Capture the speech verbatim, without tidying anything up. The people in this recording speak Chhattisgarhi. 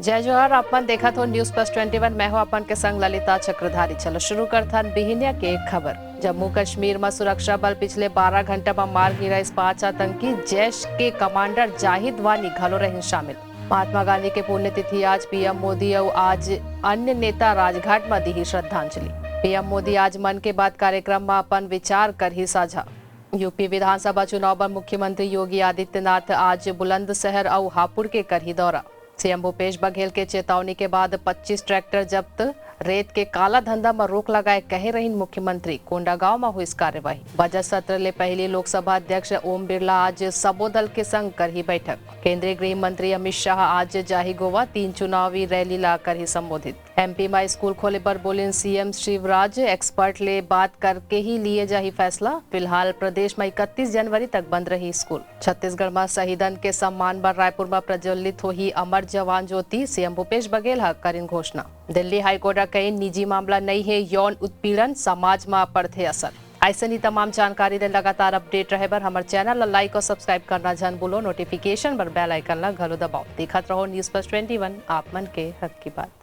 जय जोहार, आप मन देखत हो News Plus Twenty One। मैं हूं आप मन के संग ललिता चक्रधारी। चलो शुरू करथन बिहिनिया के खबर। जम्मू कश्मीर म सुरक्षा बल पिछले बारह घंटा म मार गिराइस पांच आतंकी, जैश के कमांडर जाहिद वानी घलो रहिन शामिल। महात्मा गांधी के पुण्यतिथि आज, पीएम मोदी अउ आज अन्य नेता राजघाट म दिही श्रद्धांजलि। पीएम मोदी आज मन के बात कार्यक्रम म अपन विचार करही साझा। यूपी विधानसभा चुनाव बर मुख्यमंत्री योगी आदित्यनाथ आज बुलंदशहर अउ हापुड़ के करही दौरा। सीएम भूपेश बघेल के चेतावनी के बाद पच्चीस ट्रैक्टर जब्त, रेत के काला धंधा म रोक लगाए कहे रहिन मुख्यमंत्री, कोंडागांव म होइस कार्यवाही। बजट सत्र ले पहिली लोकसभा अध्यक्ष ओम बिरला आज सबो दल के संग करही बैठक। केंद्रीय गृह मंत्री अमित शाह आज जाही गोवा, तीन चुनावी रैली ला करही संबोधित। एमपी म स्कूल खोले बर बोलिन सीएम शिवराज, एक्सपर्ट ले बात करके ही लिए जाही फैसला। फिलहाल प्रदेश म इकतीस जनवरी तक बंद रही स्कूल। छत्तीसगढ़ म शहीदन के सम्मान बर रायपुर म प्रज्वलित होही अमर जवान ज्योति, सीएम भूपेश बघेल ह करिन घोषणा। दिल्ली हाईकोर्ट ह कहिन निजी मामला नइ हे यौन उत्पीड़न, समाज म पड़थे असर। अइसन ही तमाम जानकारी ले लगातार अपडेट रहे बर हमर चैनल ला लाइक अउ सब्सक्राइब करना झन भूलो, नोटिफिकेशन बर बेल आइकन ला घलो दबाओ। देखत रहो News Plus Twenty One, आप मन के हक की बात।